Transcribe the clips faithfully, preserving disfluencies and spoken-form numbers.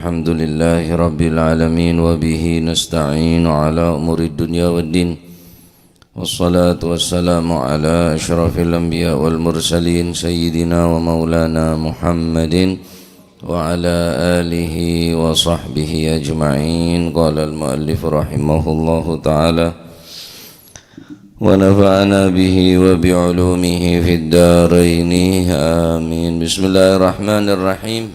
الحمد لله رب العالمين، وبه نستعين على أمور الدنيا والدين. والصلاة والسلام على أشرف الأنبياء والمرسلين، سيدنا ومولانا محمد وعلى آله وصحبه أجمعين. قال المؤلف رحمه الله تعالى، ونفعنا به وبعلومه في الدارين. آمين. بسم الله الرحمن الرحيم.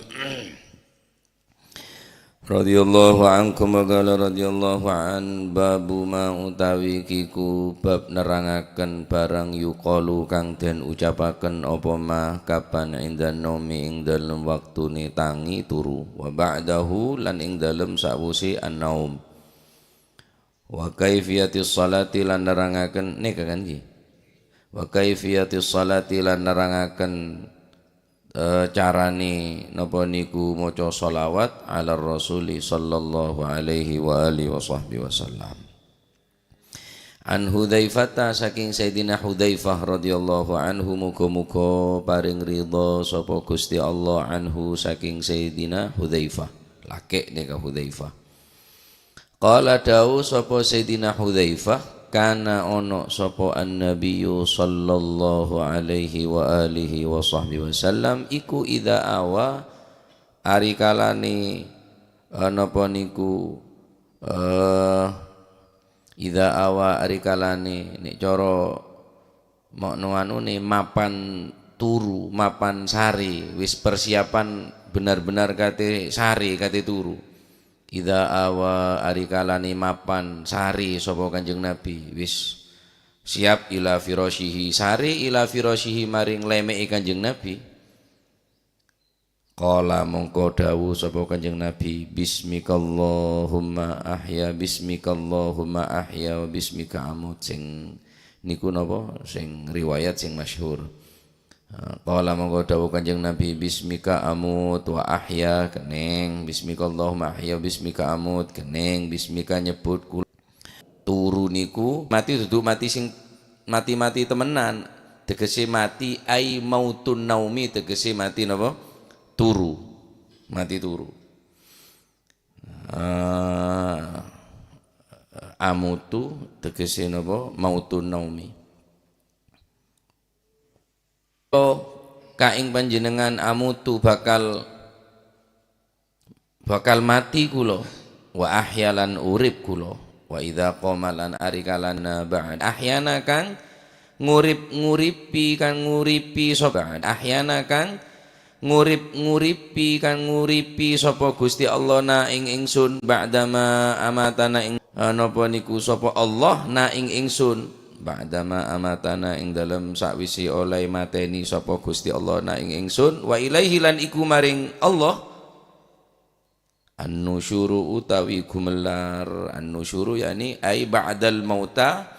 Radhiyallahu ankum wa qala radhiyallahu an. Babu ma utawi kiku bab nerangaken barang yuqalu kang den ucapaken apa ma kapan inda naumi ing dalem waktune tangi turu, wa ba'dahu lan ing dalem sawise an-naum. Wa kaifiyatis sholati lan nerangaken, neka kan, nggih? Wa kaifiyatis sholati lan nerangaken, eh, carane napa niku maca sholawat ala Rasuli sallallahu alaihi wa alihi wa sahbihi wasallam. An Hudzaifata, saking Sayyidina Hudzaifah radhiyallahu anhu, muga-muga paring ridha sapa Gusti Allah anhu saking Sayyidina Hudzaifah. Lake' neka Hudzaifah. Qala, dawuh sapa Sayyidina Hudzaifah, kana ono sapa An-Nabiyyu sallallahu alaihi wa alihi wa sahbihi wasallam iku idza awa, ari kalane, eh, napa niku, eh, idza awa, ari kalane, nek cara Mo-, no, anune mapan turu, mapan sare, wis persiapan benar-benar kate sare, kate turu. Idza awa, ari kalane mapan sare sapa Kanjeng Nabi, wis siap ila firasyihi, sare ila firasyihi, maring leme'e Kanjeng Nabi. Qala, mongko dawuh sapa Kanjeng Nabi, "Bismikallahumma ahya, bismikallahumma ahya, wa bismika amut." Sing niku napa? Sing riwayat sing masyhur. Qala, mongko dawuh Kanjeng Nabi, "Bismika amut wa ahya," keneng. "Bismikallahumma ahya, bismika amut," keneng. "Bismika nyebut kula." Turu niku mati dudu mati sing mati-mati temenan, tegese mati ai mautun naumi, tegese mati napa? Turu. Mati turu. Ah, amutu tegese napa? Mautun naumi. Kaeng panjenengan amutu bakal, bakal mati kula, wa ahya lan urip kula, wa idza qoma lan ari kalana ba'd ahyana kang ngurip-nguripi, kang nguripi sapa, ahyana kang ngurip-nguripi, kang nguripi sapa Gusti Allah na ing ingsun, ba'dama amatana ing, eh, napa niku sapa Allah na ing ingsun. Ba'dama amatana ing dalem sawise oleh mateni sapa Gusti Allah na ing ingsun, wa ilaihi lan iku maring Allah. An-nusyuru utawi gumelar, an-nusyuru yani ai ba'dal mauta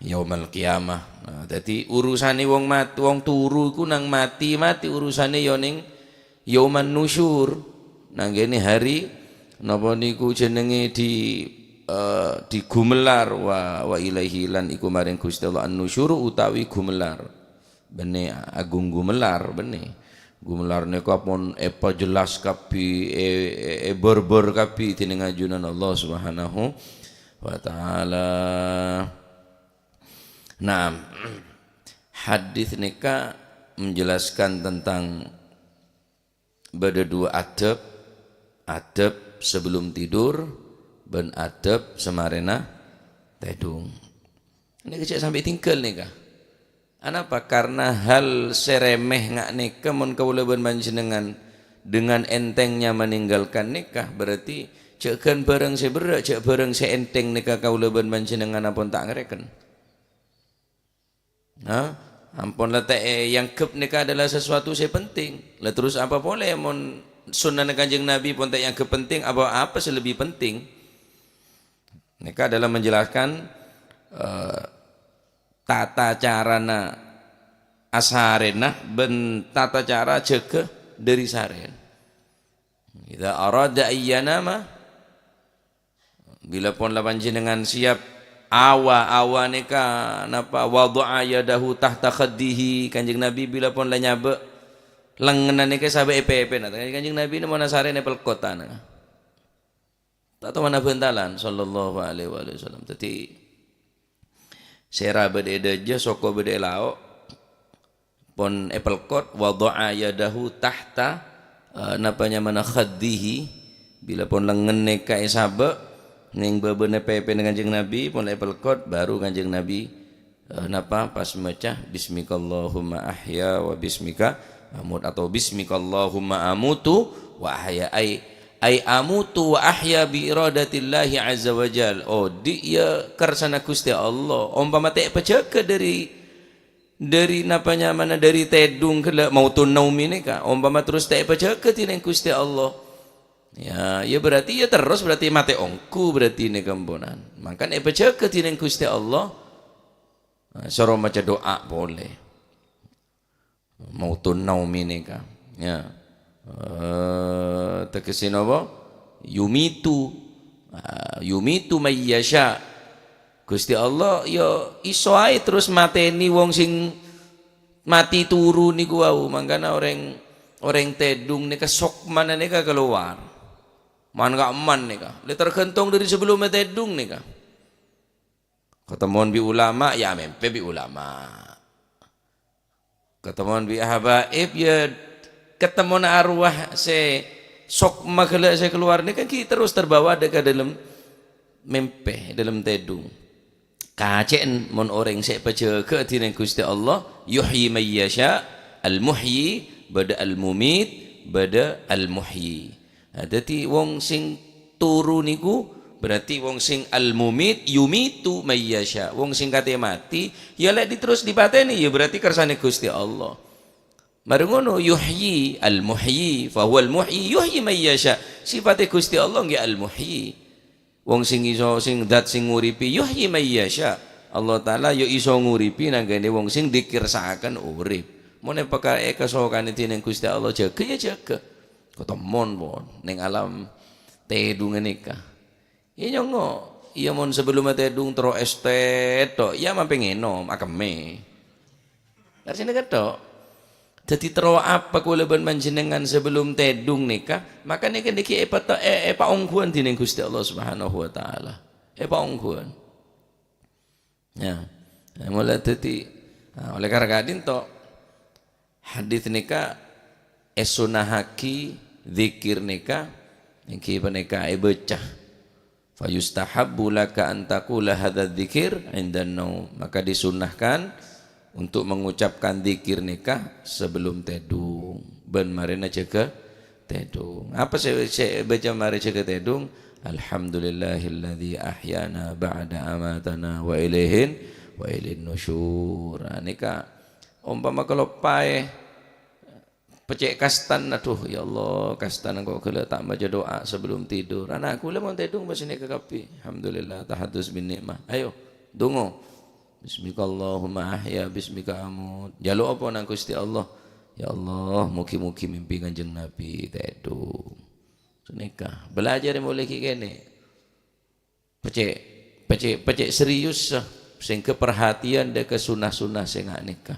yaumal qiyamah. Nah, dadi urusane wong mat-, wong turu iku nang mati, mati urusane ya ning yauman nusyur, nanggene hari napa niku jenenge di, eh, digumelar, wa, wa ilaihi lan iku maring Gusti Allah an-nusyuru utawi gumelar. Benne agung gumelar, benne. Gumelar neka pon epajelas kabbi, e, e, eberbor kabbi dening ajunan Allah Subhanahu wa taala. Nah, hadis neka menjelaskan tentang bâdâ dua adab, adab sebelum tidur bân adab samarèna tèdung. Nèka cè' sampè' tinggal nèka. Anapa? Karena hal sè remeh nga' nèka mon kaulâ bân panjhennengngan dengan entengnya meninggalkan nèka, berarti jhâ' ghân bhârâng sè berrâ', jhâ' bhârâng sè enteng nèka kaulâ bân panjhennengngan ampon ta' ngarèken. Nah, ampon la ta' èangghep nèka adalah sesuatu sè penting. La terus apa polè mon sunnana Kanjeng Nabi pon ta' èangghep penting, apa, apa sè lebbi penting? Nèka adalah menjelaskan, eh, tata carana asarèna bân tata cara jâgâ dâri sarèn. Idza arada ayyanama, Bilâ pon la panjhennengngan siap, awa, awa nèka napa? Wadha'a yadahu tahta khaddihi. Kanjeng Nabi bilâ pon la nyabâ' lengngenna nèka sabâ' è pèpèna. Kanjeng Nabi nèka mon asarèn è pelkotana. ta' tao manabi bhântalan, sallallahu alaihi wasallam. Dhâddhi, sèra bâdâ è dâjâ, soko bâdâ è lao', pon èpelkot, wada'a yadahu tahta, eh, napa nyamana, khaddihi, bilâ pon lengngen nèka èsabâ' neng bâbâna pèpèna Kanjeng Nabi, pon èpelkot, baru Kanjeng Nabi, eh, napa, pas maca, "Bismikallahumma ahya wa bismika amut," atau "Bismikallahumma amutu wa ahya," ai, ai amutu wa ahya bi iradatillahi azza wa jal. Odi' ya kersana Gusti Allah. Ompama ta' èpajâgâ dâri, dâri napa nyamana, dâri tèdung ghellâ', mautun naumi nèka. Ompama terros ta' èpajâgâ dhinèng Gusti Allah. Ya, ya berarti ya terros berarti matè ongghu berarti nèka emponan. Mangkana èpajâgâ dhinèng Gusti Allah. Nah, soro maca doa polè. Mautun naumi nèka. Ya. Eh, tegese napa? Yumitu. Ah, yumitu may yasha. Gusti Allah ya iso ae terus mateni wong sing mati turu niku wau. Mangkana oreng, oreng tedung nèka sokmana nèka keluar. Man ka man nèka. Le tergantung dari sebelumnya tedung nèka. Ketemuan bi' ulama, ya mèmpè bi' ulama. Ketemuan bi' habaib, ya ketemuan arwah sè sokma ghellâ' sè keluar nèka ghi terus terbawa dâ' ka dâlem mèmpè, dâlem tedung. Kacè'en mon orèng sè èpajâgâ dhinèng Gusti Allah, yuhyi may yasha, al-muhyi, bâdâ al-mumit, bâdâ al-muhyi. Nah, dhâddhi wong sing turu niku berarti wong sing al-mumit, yumitu may yasha. Wong sing katè mati, ya lè' diterros dipateni, ya berarti kersane Gusti Allah. Mare ngono, yuhyi, al-muhyi, fa huwal muhyi, yuhyi may yasha. Sifate Gusti Allah nggih al-muhyi. Wong sing iso, sing dzat sing nguripi, yuhyi may yasha. Allah Ta'ala ya iso nguripi nanggane wong sing dikersakaken urip. Mon epaka-, ekasokane dening Gusti Allah jaga, ya jaga. Kotomon pon ning alam tedungan nèka. Ya nyongo, ya mon sebelum tedung terro estet tok, ya mampe ngenom, akemme. Karsine ketok. Dadi terro apa kula ban panjenengan sebelum tedung nèka? Maka nèka niki epata-, e-, epaongghuwan dening Gusti Allah Subhanahu wa Ta'ala. Epaongghuwan. Ya. Nah, mula dadi, nah, oleh karena kadinto, hadis nèka esunahagi zikir nèka, niki panèka ebaca. "Fayustahabbu laka an taqula hadzal dzikir 'indan naum." Maka disunnahkan untuk mengucapkan zikir nèka sebelum tedung. Ban marena jaga tedung. Apa sè, sè baca mare jaga tedung? "Alhamdulillahilladzi ahyana ba'da amatana wa ilaihin, wa ilaihin nusyur." Nah, nèka umpama kaloppae pecek kastan, aduh, ya Allah, kastan engko' gella' ta' maca doa sebelum tidur. Ana' kula mon tedung pas nèka kabbi. Alhamdulillah, tahadus bin nikmah. Ayo, dungo. "Bismikallahumma ahya, bismika amut." Jalo apa nang Gusti Allah? "Ya Allah, mugi-mugi mimpi Kanjeng Nabi tedung." Suneka. Belajar mulai ki kene. Pecek, pecek, pecek serius, eh, sehingga perhatian deka sunnah-sunnah sing neka.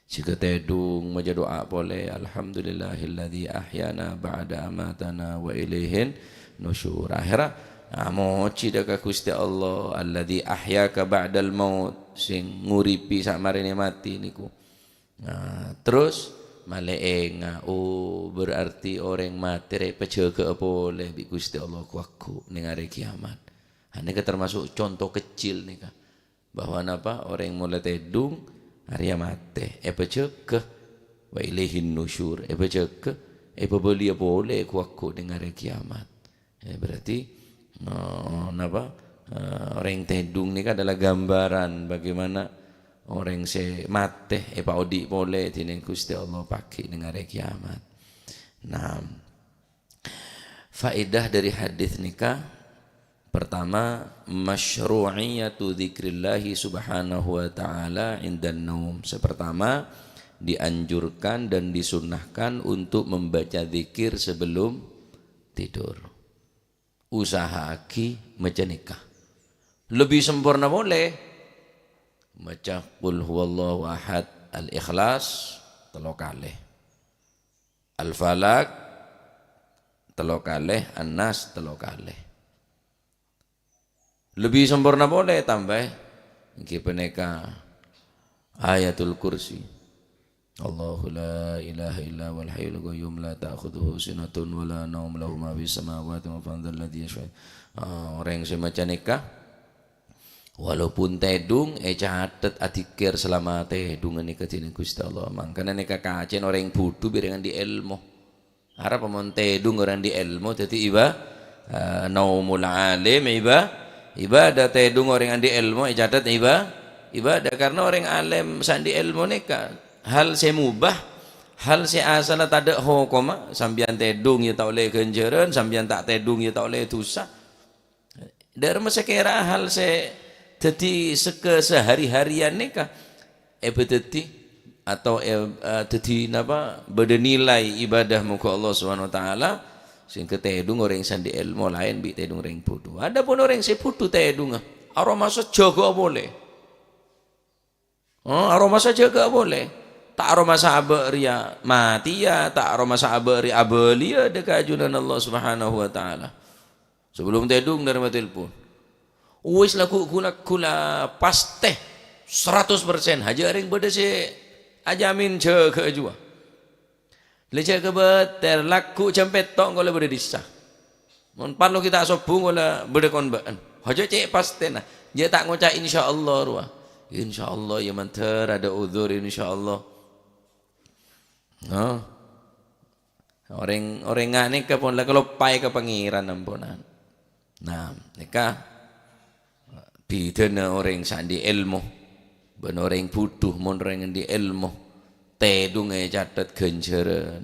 Jika tedung maca doa pole, "Alhamdulillahilladzi ahyana ba'da amatana wa ilaihin nusyur." Akhirnya, ah, moji deka Gusti Allah, "Alladzi ahyaka ba'dal maut," sing nguripi samarene mati niku. Nah, terus male enga, oh, berarti oreng mate re pajaga'a pole bi' Gusti Allah ku-waggu neng are kiamat. Ah, neka termasuk contoh kecil neka. Bahwa napa? Oreng mole tedung, arya mate, epajaga. Wa ilaihin nusyur, epajaga, epabaliya pole ku-waggu neng are kiamat. Ya, berarti, eh, napa? Eh, oreng tedung neka adalah gambaran bagaimana oreng se mate epaodi' pole dening Gusti Allah pagi neng are kiamat. Nah, faedah dari hadis neka, pertama, masyru'iyatu dzikrillahi subhanahu wa ta'ala indan naum. Sepertama, dianjurkan dan disunnahkan untuk membaca zikir sebelum tidur. Usahaagi maca neka. Lebih sempurna pole, maca Qul Huwallahu Ahad, Al-Ikhlas, tello kale. Al-Falaq, tello kale. An-Nas, tello kale. Lebbi samporna polè, tambâi, èngghi panèka Ayatul Kursi. Allahu la ilaha illa huwal hayyul qayyum la ta'khudzuhu sinatun wa la naum lahu ma fis samawati wa ma fil ardi dzalladzi yashfa-, ah, orèng sè maca nèka, walaupun tèdung, ècatet adzikir salama tèdung nèka dhinèng Ghustè Allah. Mangkana nèka kacèn orèng budhu bhâreng andi' èlmo. Arapa mon tèdung orèng andi' èlmo dhâddhi iba-, eh, naumul alim iba-, ibadah, tèdung orèng andi' èlmo ècatet iba-, ibadah. Karna orèng alim sè andi' èlmo nèka hal sè mubah, hal sè asalla tadâ' hokomma, sampèyan tèdung ya ta' ollè ghânjhârân, sampèyan ta' tèdung ya ta' ollè dhusa. Dhâremma sakèra hal sè dhâddhi sè-, kesehari-harian nèka èbâdhâddhi atau è-, eh, dhâddhi napa, bâdâ nilai ibadah mongghu Allah Subhanahu wa Ta'ala, sehingga tèdung orèng sè andi' èlmo laèn bi' tèdung orèng budhu. Adapun orèng sè budhu tèdungnga, aromasa jâgâ polè. Oh, aromasa jâgâ polè. Ta' aromasa abâ' rèya matèya, ta' aromasa abâ' rèya abâliyâ dâ' ka ajunan Allah Subhanahu wa Ta'ala. Sabellum tèdung, dhâremma telpon. Wis lagghu' ghulâ-ghulâ, pastè saratos persen. Hajâ' rèng bâdâ sè ajamin jâgâ jhuwa. La jâgâ bâter, lagghu' jam pètto' engko' la bâdâ è dhisa. Mon parlo ghi' ta' sobbhu engko' la bâdâ kon bâ'ân. Hajâ' cè' pastèna. Jâ' ta' ngoca' insyaallah rowa. Insyaallah ya mandhâr adâ' udzur insyaallah. Nah. Orèng, orèng nganèka pon la kaloppaè ka Pangèran amponan. Nah, nèka bhidhâna orèng sè andi' èlmo bân orèng budhu. Mon orèng andi' èlmo, tèdung ècatet ghânjhârân.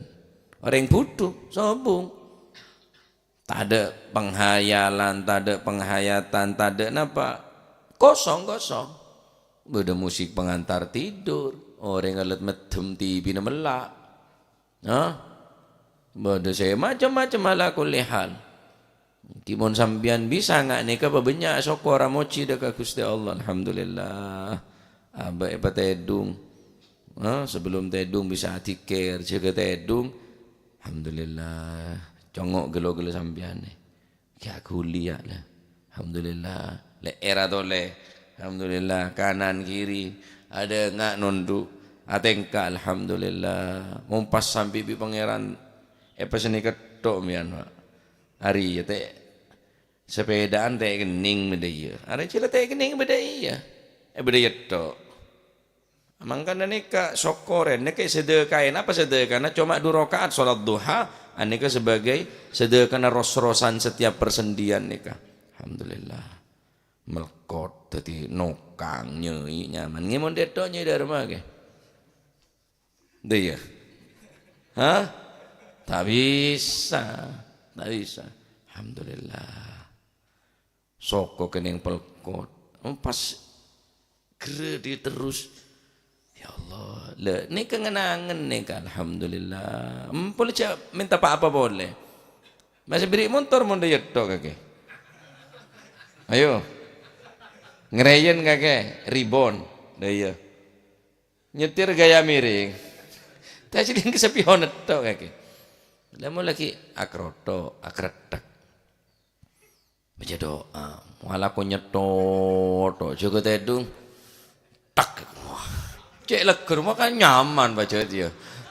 Orèng budhu, sobung. Tadâ' panghayalan, tadâ' panghayatan, tadâ' napa. Kosong, kosong. Bâdâ musik pengantar tidur. Orèng alèt meddhem T V-na mella'. Hah? Bâdâ sè macem-macem ala kulli hal. Ghi mon sampèyan bisa nga' nèka pabânnya' sokor amojhi dâ' ka Ghustè Allah. Alhamdulillah. Abâ' èpatèdung. Hah? Sabellum tèdung bisa adzikir, jâgâ tèdung. Alhamdulillah. Congo' ghâllu-ghâllu sampèyan nè. Ghi' aghuli ya' la. Alhamdulillah. Lè'èr atolè. Alhamdulillah. Kanan kiri. Adâ' nga' nondhu'. Atèngka, alhamdulillah. Mon pas sambi' bi' Pangèran èpasennè ketto' mèyan, Pak. Arèya tè' sapèdaan tè' kennèng bâdâ iyâ. Arèya jhâ' la tè' kennèng bâdâ iyâ. Eh, bâdâ iyâ tho'. Mangkana nèka sokkorè, nèka èsadhâkaè. Napa sadhâkana? Coma du raka'at sholat duha, anèka sebagai sadhâkana ros-rosan setiap persendian nèka. Alhamdulillah. Melkot dhâddhi nokang nyai nyaman. Ngè mon tèdung nyai dhâremma kè? Dâ' iyâ. Hah? Ta' bisa. Ta' bisa. Alhamdulillah. Soko kennèng pelkot. Pas gerrâ' di terros. Ya Allah, la, nèka ngen-angen nèka, alhamdulillah. Empol jhâ' mènta pa-apa polè. Masih bèrri' montor mon dâ' iyâ tho' kakè. Ayo. Ngrèyèn kakè, ribon. Dâ' iyâ. Nyetir gaya miring. Ta' jhâ' ding kasepion tho' kakè. Lamon lagi akrotho', akretthek. Baca doa. Wala ko nyetto, to, jâgâ tèdung. Tak. Wah. Cè' legghâr, maka nyaman baca dia.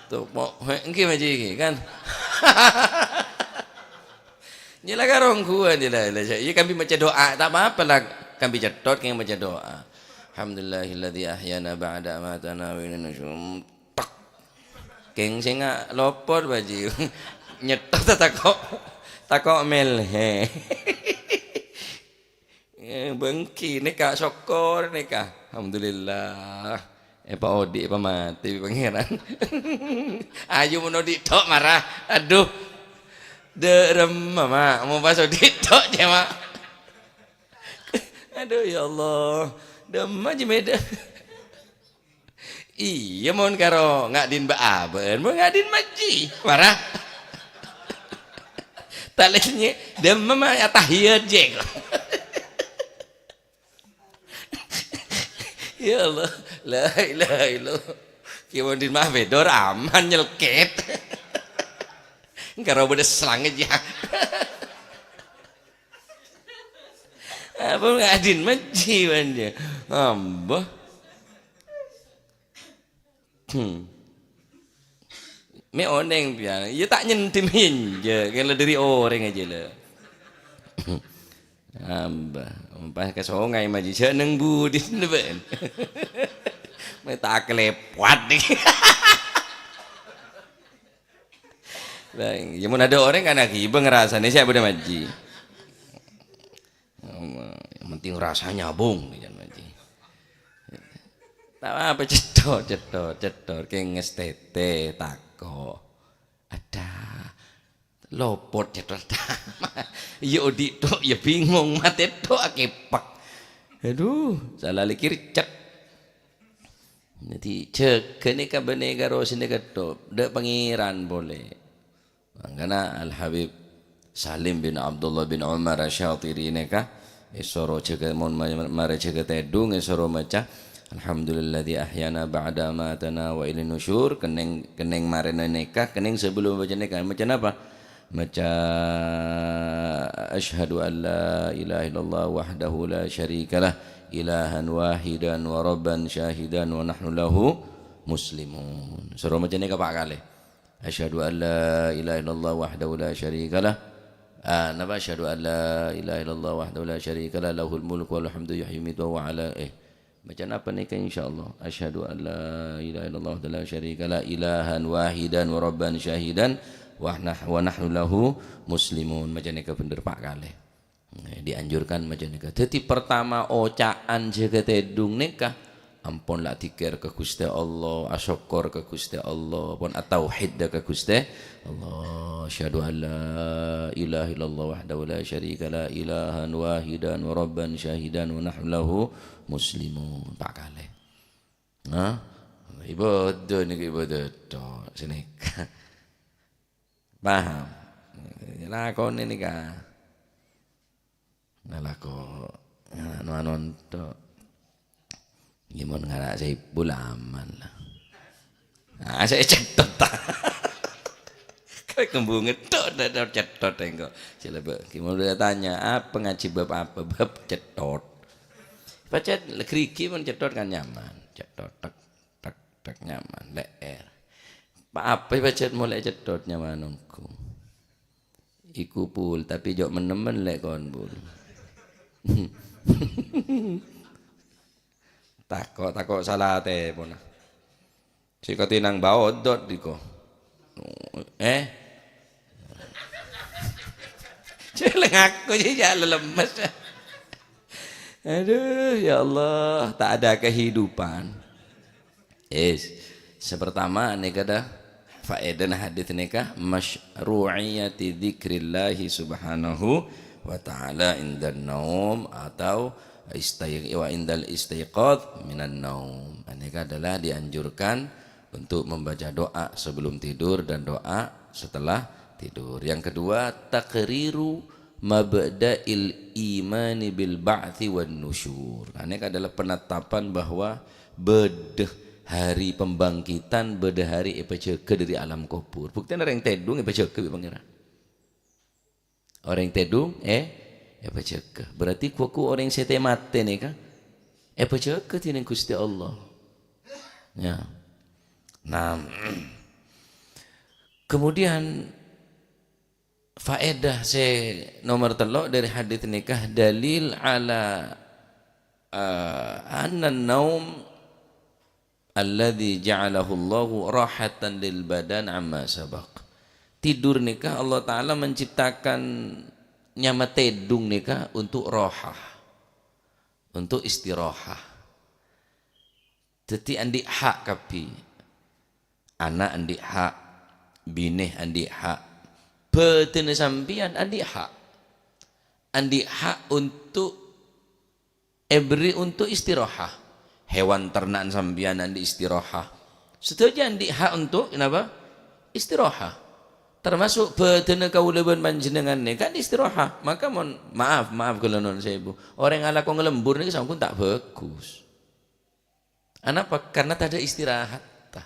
Tuh, mo-, he, enggi maji iki, kan? Nyè la karongguan, nyè la, la, iyâ, kan bi' maca doa, ta' apa-apa la, kan bi' cetthot, kan maca doa. Alhamdulillahilladzi ahyana ba'da amatana wa ilaina nusyur. Tak. Kèng sè nga' lopot, Baji. Nyetto ta tako', tako' mèlhè. Eh, bengki nèka, sokor nèka. Alhamdulillah. Èpa odi', èpa matè bi' Pangèran. Ayu mon odi' tho' mara. Aduh. Dâ' remma, Ma'. Mon pas odi' tho' jâ, Ma'. Aduh, ya Allah. Dâ' remma jâ mèdâ. Iyâ, mon karo nga'din bâ'-abâ'ân, mon nga'din maji, mara. Talènye, dâ' remma ma' atahiyat, jeng. Ya Allah, la ilaha illallah. Ki mon din mah bedor aman nyelket. Karo bâdâ selang aja. Apa ngadin majhi bânnya'? Amba. Hmm. Me' onèng piyan. Iyâ ta' nyèndim enjâ', kèla dhâri orèng ajâ la. Amba, pas ka songay majhi, jhâ' neng budi, bân. Me' ta' kalèpot iki. Lah, iyâ mon adâ' orèng kan ghibâ ngarasanè sè bâdâ majhi. Yang penting rasa nyambung, kan, majhi. Ta' apa, cetthot, cetthot, cetthot, kèng ngastètè, tako'. Adâ, lopot cetthot. Iyâ odi' tho', iyâ bingung, matè tho' akèpèk. Aduh, sala lèkèr cet. Dhâddhi, jâgâ nèka bânnè karo sè nèka tho', dâ' Pangèran polè. Mangkana Al-Habib Salim bin Abdullah bin Umar Asy-Syatiri nèka, èsoro jâgâ, mon ma-, marè jâgâ tèdung, èsoro maca, "Alhamdulilladzi ahyana ba'da amatana wa ilaihin nusyur," kennèng, kennèng marèna nèka, kennèng sabellunna maca nèka. Maca napa? Maca, "Asyhadu an la ilaha illallah wahdahu la syarikalah, ilahan wahidan wa rabban syahidan wa nahnu lahu muslimun." Soro maca nèka pa' kalè. Asyhadu an la ilaha illallah wahdahu la syarikalah. Ah, napa? Asyhadu an la ilaha illallah wahdahu la syarikalah, lahul mulku wa lahul hamdu yuhyi wa yumiitu wa huwa ala, eh, maca napa nèka insyaallah? Asyhadu an la ilaha illallah wahdahu la syarikalah, ilahan wahidan wa rabban syahidan, wa nah-, wa nahnu lahu muslimun. Maca nèka bhender pa' kalè. Eh, dianjurkan maca nèka. Dhâddhi, pertama oca'an jâgâ tèdung nèka, ampon la dzikir ka Ghustè Allah, asokkor ka Ghustè Allah, pon atauhid ka Ghustè Allah. Asyhadu an la ilaha illallah wahdahu la syarikalah, ilahan wahidan wa rabban syahidan wa nahnu lahu muslimun. Pa' kalè. Nah, ibadah nèka ibadah tho', sè nèka. Paham? Lakonè nèka. Ngalako, anu-anu tho'. Ghi mon ngara' sèbu la aman la. Ah, sè cetthot ta. Kaè kembung tho', tho', tho', cetthot engko'. Sila, Bâ, ghi mon udah tanya, apa ngaji bab apa? Bab cetthot. Pacet grigi mon cetthot kan nyaman. Cetthot, tek, tek, tek, nyaman, le'er. Pa-, apa pacet molè cetthot nyaman ongghu. Iku pul, tapè jhâ' men-nemmen lè' kon pul. Tako', tako' sala tèpona. Sè katènang baodot diko. Eh? Cè' lè ngaku jâ' jâ' lemes. Aduh, ya Allah, tak ada kehidupan. Is, sè pertama nèka dah faedana hadits nèka, masyru'iyati dzikrillahi subhanahu wa ta'ala indan naum atau istai-, wa indal istiqadz minan naum. Nèka adalah dianjurkan untuk membaca doa sebelum tidur dan doa setelah tidur. Yang kedua, taqriru mabda'il imani bil ba'tsi wan nusyur. Nah, ini adalah penetapan bahwa bâdâ hari pembangkitan, bâdâ hari èpajâgâ dâri alam kubur. Buktèna orèng tèdung èpajâgâ bi' Pangèran. Orèng tèdung, eh, èpajâgâ. Berarti koku orèng sè tè-matè nèka èpajâgâ dhinèng Ghustè Allah. Ya. Nah, kemudian faedah sè nomer tello' dâri hadits nèka dalil ala, eh, anna naum alladzi ja'alahu Allahu rahatan lil badan amma sabaq. Tidur nèka Allah Ta'ala menciptakan nyama tèdung nèka untuk rohah, untuk istirahah. Dhâddhi andi' hak kabbhi. Ana' andi' hak, binè andi' hak, bhâdhânna sampèyan andi' hak. Andi' hak untuk èberri' untuk istirahah. Hewan terna'an sampèyan andi' istirahah. Sadhâjâ andi' hak untuk napa? Istirahah. Termasuk bhâdhânna kaulâ bân panjhennengngan nèka kan istirahah. Maka mon, maaf, maaf kaulâ nuwun sèbu. Orèng alako ngalembur nèka sampun ta' bhâghus. Anapa? Karena tadâ' istirahatta.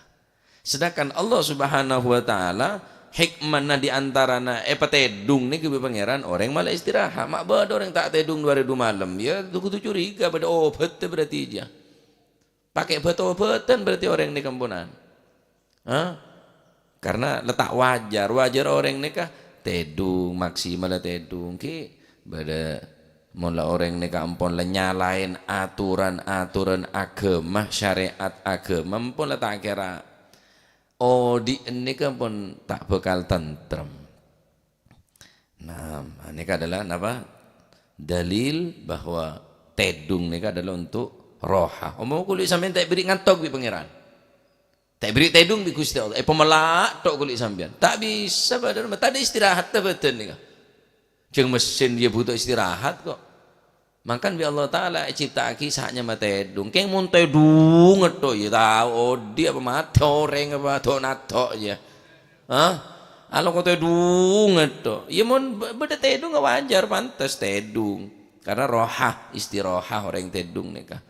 Sedangkan Allah Subhanahu wa Ta'ala Hikmana di antarana èpatèdung nèka bi' Pangèran, orèng mala istirahat. Ma' bâdâ orèng ta' tèdung du arè du malem, ya, kodhu curiga, bâdâ obhâddhâ berarti, ya. Pakè bhât-obhâdhân berarti orèng nèka amponan. Hah? Karena la ta' wajar. Wajar orèng nèka tèdung, maksimal tèdung. Ghi' bâdâ, mon la orèng nèka ampon la nyalaè aturan-aturan aghâma, syarè'at aghâma, ampon la ta' kèra odi' nèka pon ta' bhâkal tentrem. Nah, nèka adalah napa? Dalil bahwa tèdung nèka adalah untuk roha. Omong kulâ sampèyan ta' èbherri' ngantok bi' Pangèran. Ta' èbherri' tèdung bi' Ghustè Allah. Èpamella' tok kulâ sampèyan. Ta' bisa, padahal tadâ' istirahatta bhâdhân nèka. Jhâng mesin ya butuh istirahat kok. Mangkana bi' Allah Ta'ala ècipta'aghi sa'nyamana tèdung. Kèng mon tèdung tok, ya tao odi' apa matè orèng apa do'-nado', ya. Hah? Alako tèdung tok. Ya mon b-, bâdâ tèdung wajar, pantes tèdung. Karena roha, istirahat orèng tèdung nèka.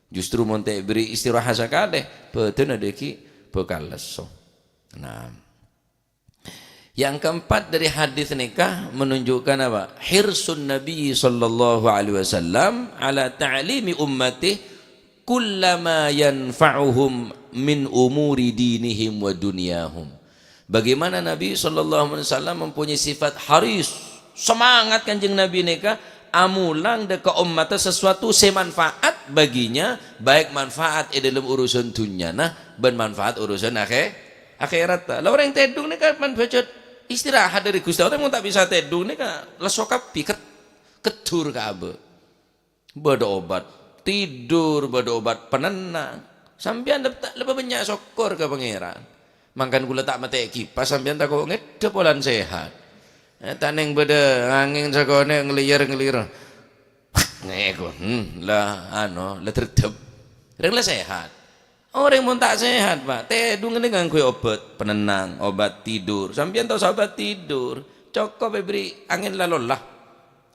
Justru mon ta' èbherri' istirahat sakalè, bhâdhânna dâgghi' bhâkal lesso. Nah. Yang keempat dari hadis nèka menunjukkan apa? Hirsun Nabi sallallahu alaihi wasallam ala ta'limi ummati kullama yanfa'uhum min umuri dinihim wa dunyahum. Bagaimana Nabi sallallahu alaihi wasallam mempunyai sifat haris, semangat Kanjeng Nabi nèka amolang dâ' ka ommatta sesuatu sè manfaat baginya, baik manfaat è dâlem urusan dhunnyana bân manfaat urusan akhè-, akhèratta. La orèng tèdung nèka kapan bhâjât istirahat dâri Ghustè Allah, mon ta' bisa tèdung nèka lesso kabbhi, ked-, keddur ka abâ'. Bâdâ obat tidur, bâdâ obat penenang. Sampèyan lep-, ta-, lebbi bânnya' sokkor ka Pangèran. Mangkana kulâ ta' matè'è kipas, sampèyan tako' ngèddhep polana sehat. Eh, tanèng bâdâ angèn sakonè' nglèyèr-nglèyèr. Ngèko, hmm, la, ano, la derdep. Rèng la sehat. Orèng mon ta' sehat, Pak, tèdung nèka ngangghuy obat penenang, obat tidur. Sampèyan tao obat tidur, cokop èbherri' angèn la lolla.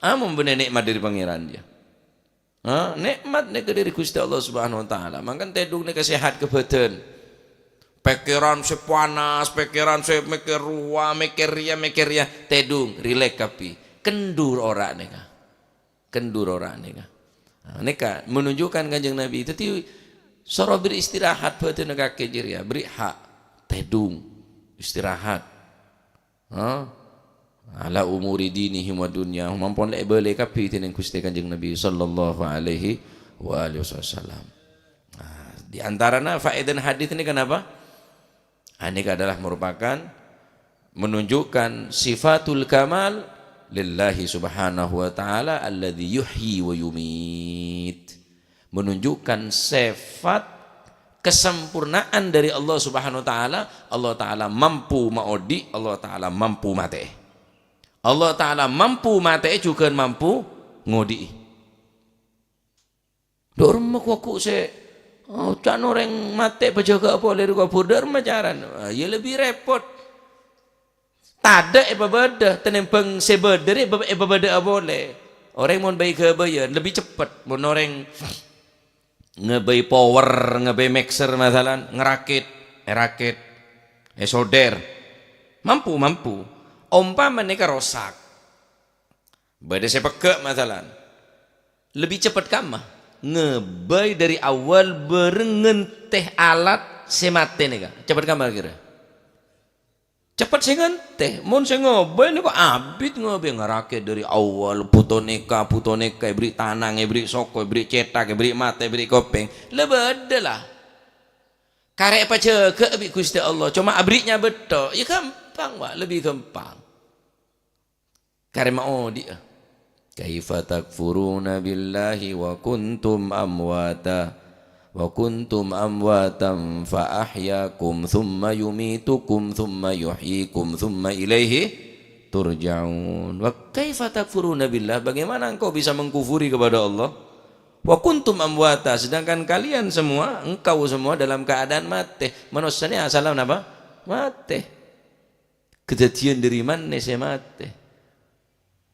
Amon bânnè nè'mat dâri Pangèran, ya. Ha, nè'mat nèka dâri Ghustè Allah Subhanahu wa Ta'ala. Mangkana tèdung nèka sehat ka bhâdhân. Pèkkèran sè panas, pèkkèran sè mèkkèr rowa, mèkkèr rèya, mèkkèr rèya, tèdung, rileks kabbhi. Kendhur ora' nèka. Kendhur ora' nèka. Nah, nèka menunjukkan Kanjeng Nabi. Dhâddhi, soro bherri' istirahat bhâdhânna kakè jârèya, bherri' hak, tèdung, istirahat. Ha? Ala umuri dinihim wa dunyahum, ampon la èbâlâi kabbhi dèning Ghustè Kanjeng Nabi sallallahu alaihi wa alihi wasallam. Nah, di antarana faèdana hadis nèka napa? Ah, nèka adalah merupakan menunjukkan sifatul kamal lillahi subhanahu wa ta'ala alladzi yuhyi wa yumit. Menunjukkan sifat kesempurnaan dari Allah Subhanahu wa Ta'ala. Allah Ta'ala mampu maodi', Allah Ta'ala mampu matè'è. Allah Ta'ala mampu matè'è, jhughân mampu ngodi'i. Dâ' remma ghu-, ghu sè, oh, can orèng matè pajâgâ polè ri kobhur, dâ' remma carana? Ah, ya lebbi rèpot. Tadâ' èpabâdâ, tanèmbhâng sè bâdâ rè èpa-, èpabâdâ'â polè. Orèng mon bâi ghâbâyân, lebbi ceppet. Mon orèng ngabâi power, ngabâi mixer, masalan, ngarakèt, èrakèt, èsolder. Mampu, mampu. Ompama nèka rosak. Bâdâ sè pegghâ', masalan. Lebbi ceppet kamma? Ngabâi dâri awwal bhâreng ngantè alat sè matè nèka. Ceppet kamma kèra? Ceppet sè ngantè. Mon sè ngabâi nèko abit ngabâi, ngarakèt dâri awwal, bhuto nèka, bhuto nèka, èbherri' tanang, èbherri' soko, èbherri' cèthak, èbherri' mata, èbherri' kopèng. La bâdâ la. Karè èpajâgâ bi' Ghustè Allah. Coma abherri' nyabâ' tok. Ya ghâmpang, Pak. Lebbi ghâmpang. Karè maodi'â. "Kaifa takfuruna billahi wa kuntum amwata, wa kuntum amwatan fa ahyakum, tsumma yumitukum, tsumma yuhyikum, tsumma ilaihi turja'un." Wa kaifa takfuruna billah, bagaimana engkau bisa mengkufuri kepada Allah? Wa kuntum amwata, sedangkan kalian semua, engkau semua dalam keadaan matè. Manossa nè asalla napa? Matè. Kadhâddhiyân dâri manna sè matè?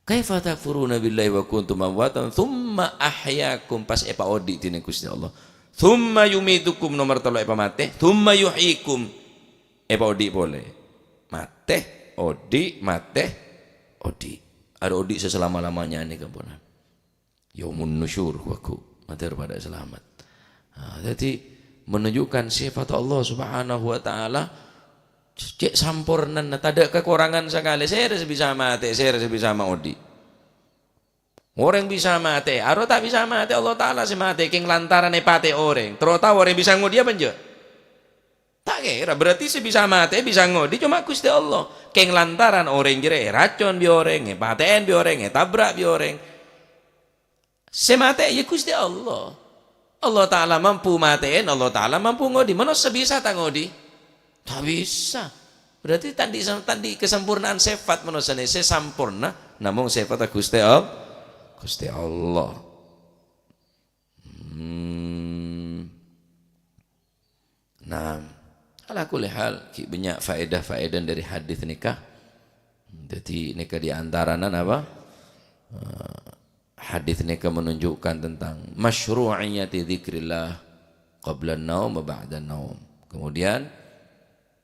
"Kaifa takfuruna billahi wa kuntum amwatan tsumma ahyakum," pas èpaodi' dèning Ghustè Allah. "Tsumma yumitukum," nomer tello' èpamatè. "Tsumma yuhyikum," èpaodi' polè. Matè. Odi', mate, odi'. Arè odi' sè salama-lamanya nèka pon. Yaumun nusyur, wagu, mator padâ salamet. Nah, dhâddhi menunjukkan sifat Allah Subhanahu wa Ta'ala cè' sampornana, tadâ' kakorangan sakalè. Sèra sè bisa matè, sèra sè bisa maodi'. Orèng bisa matè, aro ta' bisa matè, Allah Ta'ala sè matè, kèng lantaran èpatè orèng. Terro tao orèng bisa ngodi' apa enjâ'? Ta' kèra, berarti sè bisa matè, bisa ngodi' coma Ghustè Allah. Kèng lantaran orèng jârèya èracon bi' orèng, èpatè'è bi' orèng, ètabrak bi' orèng. Sè matè ya Ghustè Allah. Allah Ta'ala mampu matè'è, Allah Ta'ala mampu ngodi'. Manossa bisa ta' ngodi'? Ta' bisa. Berarti tandhi, tandhi kasampurnaan sifat manossa nè sè samporna, namong sifat Ghustè All-, Ghustè Allah. Hmm. Nah, ala kulli hal, ghi' bânnya' faèdah-faèdah dâri hadis nèka. Dhâddhi, nèka di antarana napa? Eh, hadis nèka menunjukkan tentang masyru'iyati dzikrillah qabla naum wa ba'da naum. Kemudian,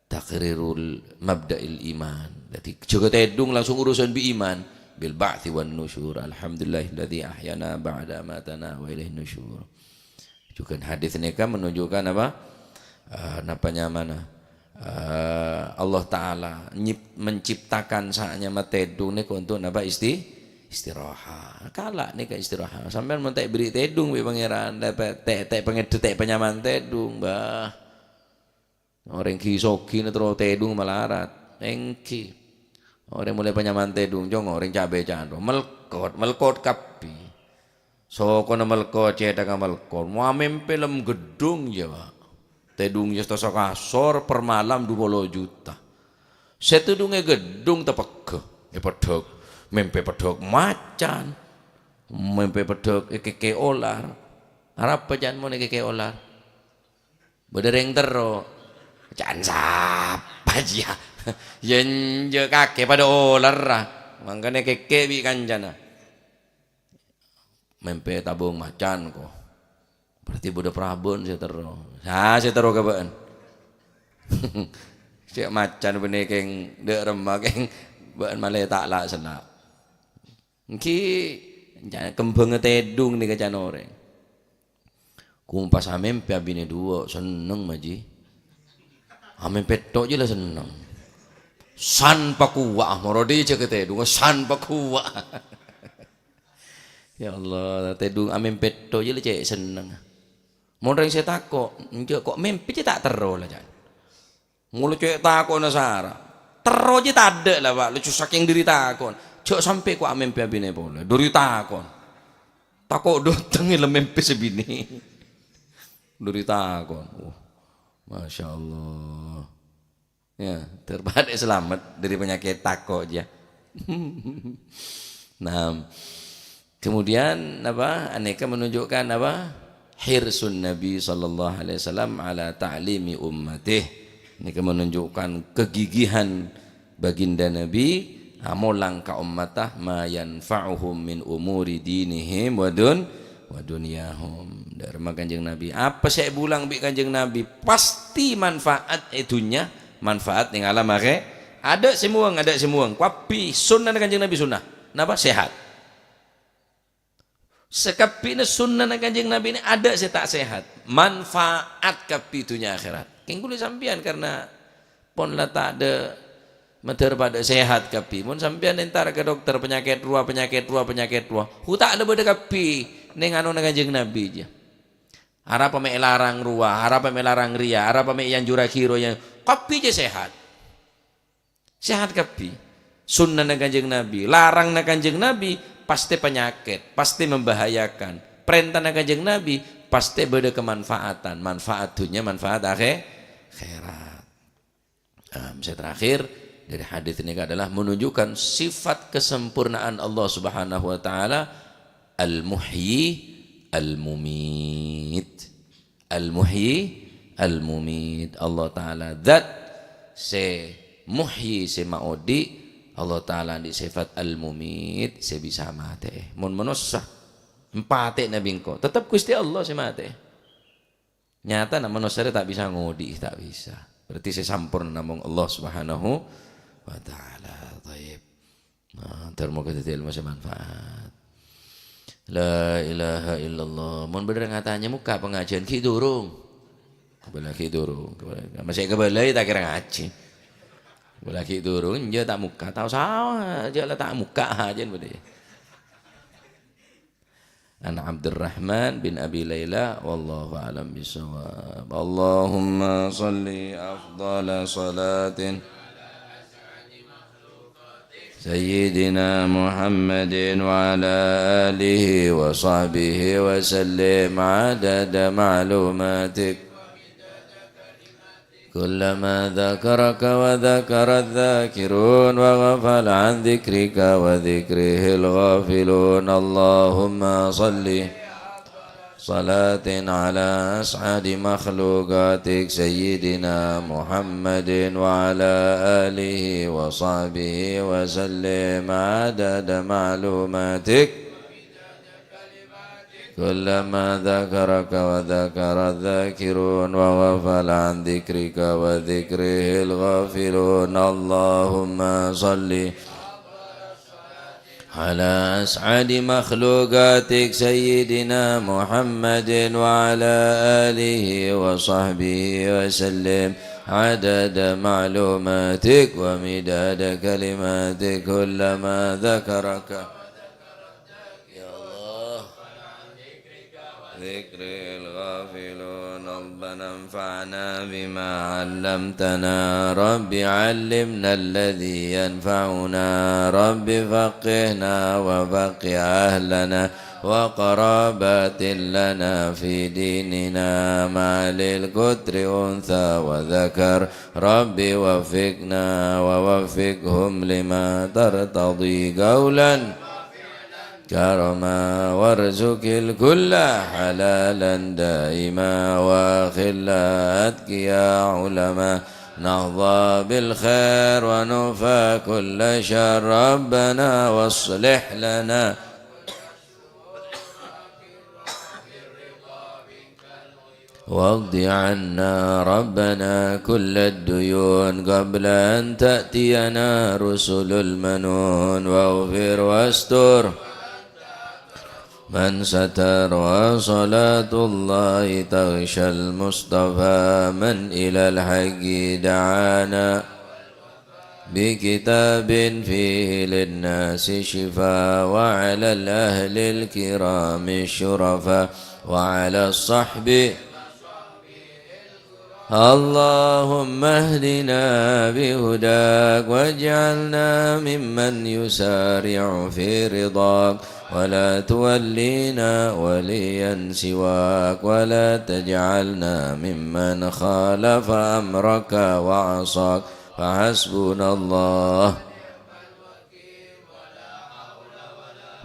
taqrirul mabda'il iman. Dhâddhi, jâgâ tèdung langsung urusan bi' iman. Bil ba'tsi wan nusyur. Alhamdulillahilladzi ahyana ba'da amatana wa ilaihin nusyur. Jhughân hadis nèka menunjukkan apa? Eh, napa nyamana? Eh, Allah Ta'ala nyip-, menciptakan sa'nyama tèdung nèka untuk napa? Isti-, istirahat. Kala' nèka istirahat. Sampèyan mon ta' èberri' tèdung bi' Pangèran, ta', ta', ta' pangèdhâ, ta' panyaman tèdung, bah. Orèng ghi-soghina terro tèdung malarat. Èngghi. Orèng molaè panyaman tèdung, cong, orèng ca'-bâcaan rowa. Melkot, melkot kabbhi. Sokona melkot, cèthagghâ melkot. Mamèmpè lem geddhung, jâ, Pak. Tèdung jâ sèttong kasor per malam dua puluh juta. Sè tèdung è geddhung tapegghâ, è peddhâk. Mèmpè peddhâk macan. Mèmpè peddhâk èkèkè olar. Arapa can mon èkèkè olar? Bâdâ rèng terro. Can sapa jiyâ? Yâ enjâ' kakè padâ olarra. Mangkana kèkè bi' kancana. Mèmpè tabung macan, ko. Berarti bâdâ parabân sè terro. Sa sè terro ka bâ'ân. Cè' macan bânnè kèng dâ' remma kèng bâ'ân malè ta' la'-sella'. Èngghi, kembhângnga tèdung nèka can orèng. Kompas amèmpè abinè duwâ', senneng, Maji. Amèmpè tho' jiyâ la senneng. San pakowa', moro dhi jâgâ tèdung, san pakowa'. Ya Allah, tèdung amèmpè tho' jiyâ la cè' senneng. Mon rèng sè tako', enjâ' ko' mèmpè jiyâ ta' terro la, can. Molo cè' tako'na sara. Terro jiyâ tadâ' la, Pak. Lucu sakèng dâri tako'na. Jâ' sampè' ko' amèmpè abinè polè. Dâri tako'na. Tako' dâteng la mèmpè sè binè. Dâri tako'na. Wah, Masya Allah. Ya, terpadâ salamet dâri panyakèt tako' jiyâ. Nah, kemudian apa? Anèka menunjukkan apa? Hirsun Nabi sallallahu alaihi wasallam ala ta'limi ummatih. Nèka menunjukkan kegigihan baginda Nabi amolang ka ummatta ma yanfa'uhum min umuri dinihim wa dun-, wa dunyahum. Dâ' remma Kanjeng Nabi. Apa sè èbulang bi' Kanjeng Nabi? Pasti manfaat è dhunnya, manfaat nèng alam akhè-, adâ' sè muwâng, adâ' sè muwâng. Kabbhi sunnana Kanjeng Nabi sunnah. Napa? Sehat. Sakabbhina sunnana Kanjeng Nabi nè adâ' sè ta' sehat. Manfaat kabbhi dhunnya akhèrat. Kèng kulâ sampèyan karna pon la tadâ' madhâr padâ sehat kabbhi. Mon sampèyan entar ka dokter, panyakèt rowa, panyakèt rowa, panyakèt rowa. Hu ta' la bâdâ kabbhi nèng anona Kanjeng Nabi jiyâ. Arapa mè' èlarang rowa, arapa mè' èlarang rèya, arapa mè' èanjurraghi rowa, èan-, kabbhi jiyâ sehat. Sehat kabbhi. Sunnana Kanjeng Nabi, larangna Kanjeng Nabi, pastè panyakèt, pastè membahayakan. Parèntana Kanjeng Nabi, pastè bâdâ kemanfaatan, manfaat dhunnya, manfaat akhè-, akhèrat. Nah, sè terakhir, dâri hadis nèka adalah menunjukkan sifat kesempurnaan Allah Subhanahu wa Ta'ala, Al-Muhyi, Al-Mumit. Al-Muhyi, Al-Mumit. Allah Ta'ala zat sè muhyi, sè maodi'. Allah Ta'ala andi' sifat Al-Mumit, sè bisa matè'è. Mon manossa, empatè'na bi' engko', tetep Ghustè Allah sè matè'è. Nyatana manossa rè ta' bisa ngodi'i, ta' bisa. Berarti sè samporna namong Allah Subhanahu wa ta'ala. Thayyib. Nah, ter moga dhâddhi ilmu sè manfaat. La ilaha illallah. Mon bâdâ rèng atanya, mokka' pangajiân, ghi' durung. Kabâlâ ghi' durung. Masih kabâlâ, ya, ta' kèra ngajhi. Kabâlâ ghi' durung, ya, ta' mokka', tao saos, jhâ' la ta' mokka' ajân bâdâ. An Abdurrahman bin Abi Laila, wallahu a'lam bissawab. Allahumma shalli afdhala shalatin Sayyidina Muhammadin wa ala alihi wa sahbihi wa sallim adada ma'lumatik. كلما ذكرك وذكر الذاكرون وغفل عن ذكرك وذكره الغافلون. اللهم صل صلاة على أسعد مخلوقاتك سيدنا محمد وعلى آله وصحبه وسلم عدد معلوماتك. كلما ذكرك وذكر الذاكرون وغفل عن ذكرك وذكره الغافلون. اللهم صل على أسعد مخلوقاتك سيدنا محمد وعلى آله وصحبه وسلم عدد معلوماتك ومداد كلماتك. كلما ذكرك يا الله. ذكر الغافلون. ربنا انفعنا بما علمتنا. رب علمنا الذي ينفعنا. رب فقهنا وفقه أهلنا وقرابات لنا في ديننا مع للقطر أنثى وذكر. رب وفقنا ووفقهم لما ترتضي قولا كرما وارزق الكل حلالا دائما وأخلاء أتقياء علماء نحظى بالخير ونكفى كل شر ربنا واصلح لنا واقض عنا ربنا كل الديون قبل أن تأتينا رسل المنون واغفر واستر من ستر وصلاة الله تغشى المصطفى من إلى الحق دعانا بكتاب فيه للناس شفاء وعلى الأهل الكرام الشرفاء وعلى الصحب. اللهم اهدنا بهداك واجعلنا ممن يسارع في رضاك ولا تولينا وليا سواك ولا تجعلنا ممن خالف أمرك وعصاك. فحسبنا الله.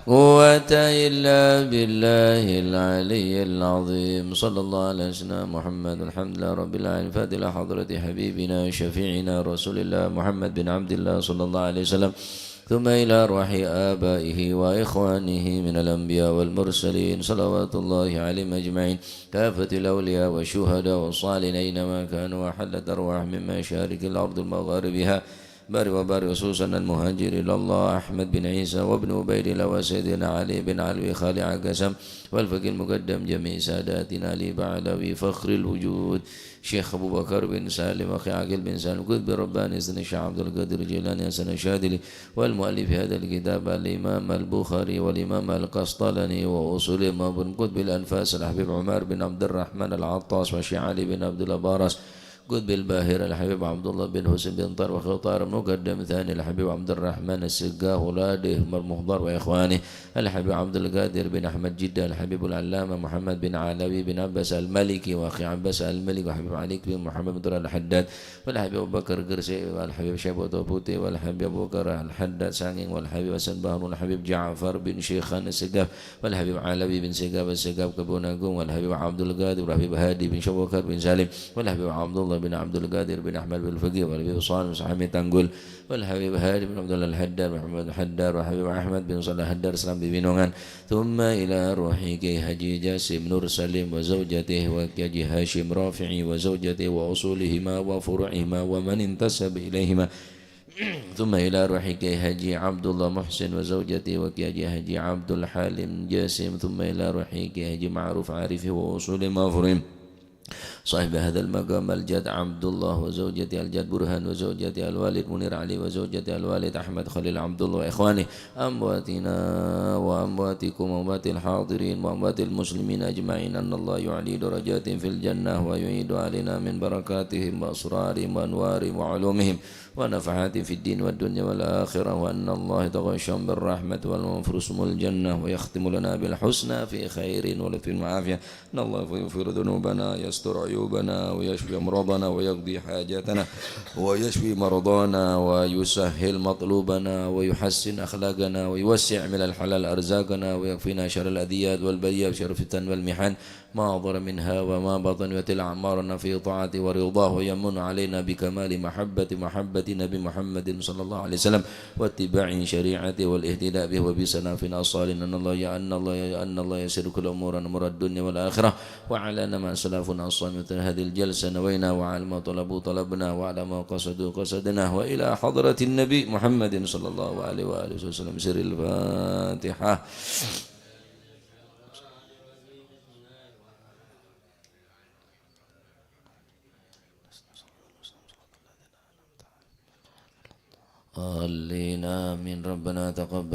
قوة إلا بالله العلي العظيم. صلى الله على سيدنا محمد. الحمد لله رب العالمين. فاتحة حضرة حبيبنا شفيعنا رسول الله محمد بن عبد الله صلى الله عليه وسلم. ثم إلى أرواح آبائه وإخوانه من الأنبياء والمرسلين صلوات الله عليهم أجمعين. كافة الأولياء والشهداء والصالحين أينما كانوا وحلت أرواح من مشارق الأرض ومغاربها. بارك وبارك خصوصا المهاجر إلى الله أحمد بن عيسى وابن عبيد الله وسيدنا علي بن علوي خالع قسم والفقيه المقدم جميع ساداتنا علي بعلوي فخر الوجود شيخ أبو بكر بن سالم أخي عاقل بن سالم قطب رباني سيدنا الشيخ عبد القادر الجيلاني حسن الشاذلي والمؤلف هذا الكتاب الإمام البخاري والإمام القسطلاني وأصول المبن قطب الأنفاس الحبيب عمر بن عبد الرحمن العطاس والشيخ علي بن عبد الله باراس قطب الباهر الحبيب عبد الله بن حسين بن طاهر وخطار مقدم ثاني الحبيب عبد الرحمن السقاف ولاده عمر مخضر وإخوانه الحبيب عبد القادر بن أحمد جدة الحبيب العلامة محمد بن علوي بن عباس المالكي وأخي عباس المالكي وحبيب علي بن محمد بن طاهر الحداد والحبيب أبو بكر قرسي والحبيب شيخ بطو بوتي والحبيب أبو بكر الحداد سانقينغ والحبيب حسن بحر والحبيب جعفر بن شيخان السقاف والحبيب علوي بن سقاف السقاف كبون أقوم والحبيب عبد القادر والحبيب هادي بن شيخ أبو بكر بن سالم والحبيب عبد الله بن عبد القادر بن أحمد بن الفقيه والحبيب صالح بن حميد تنقل والحبيب هادي بن عبد الله الحداد محمد الحداد والحبيب أحمد بن صالح الحداد سلام ببنونgan. ثم إلى روح كي حاجي جاسم نور سليم وزوجته وكي حاجي هاشم رافعي وزوجته وأصولهما وفروعهما ومن انتسب إليهما ثم إلى روح كي حاجي عبد الله محسن وزوجته وكي حاجي عبد الحليم جاسم، ثم إلى روح كي حاجي معروف عارف وأصول مفرم، صاحب هذا المقام الجد عبد الله وزوجته الجد برهان وزوجته الوالد منير علي وزوجته الوالد أحمد خليل عبد الله وإخوانه أمواتنا وأمواتكم وأموات الحاضرين وأموات المسلمين أجمعين، أن الله يعلي درجاتهم في الجنة ويعيد علينا من بركاتهم وأسرارهم وأنوارهم وعلومهم ونفحاتهم في الدين والدنيا والآخرة، وأن الله يتغشاهم بالرحمة والمغفرة الجنة ويختم لنا بالحسنى في خير ولطف وعافية، أن الله يغفر ذنوبنا، يستر عيوبنا، ويشفي أمراضنا، ويقضي حاجاتنا، ويشفي مرضانا، ويسهل مطلوبنا، ويحسن أخلاقنا، ويوسع من الحلال أرزاقنا، ويكفينا شر الأذيات والبليات وشر الفتن والمحن ما ظهر منها وما بطن، ويطيل أعمارنا في طاعته ورضاه، ويمن علينا بكمال محبة، محبة نبي محمد صلى الله عليه وسلم، واتباع شريعته والاهتداء به وبسلفنا الصالحين. أن الله، أن الله، أن الله يسر كل أمورنا، أمور الدنيا والآخرة، وعلينا مع سلفنا الصالحين. مثل هذه الجلسة نوينا، وعلى ما طلبوا طلبنا، وعلى ما قصدوا قصدنا، وإلى حضرة النبي محمد صلى الله عليه وآله وسلم. سر الفاتحة. آمين. ربنا تقبل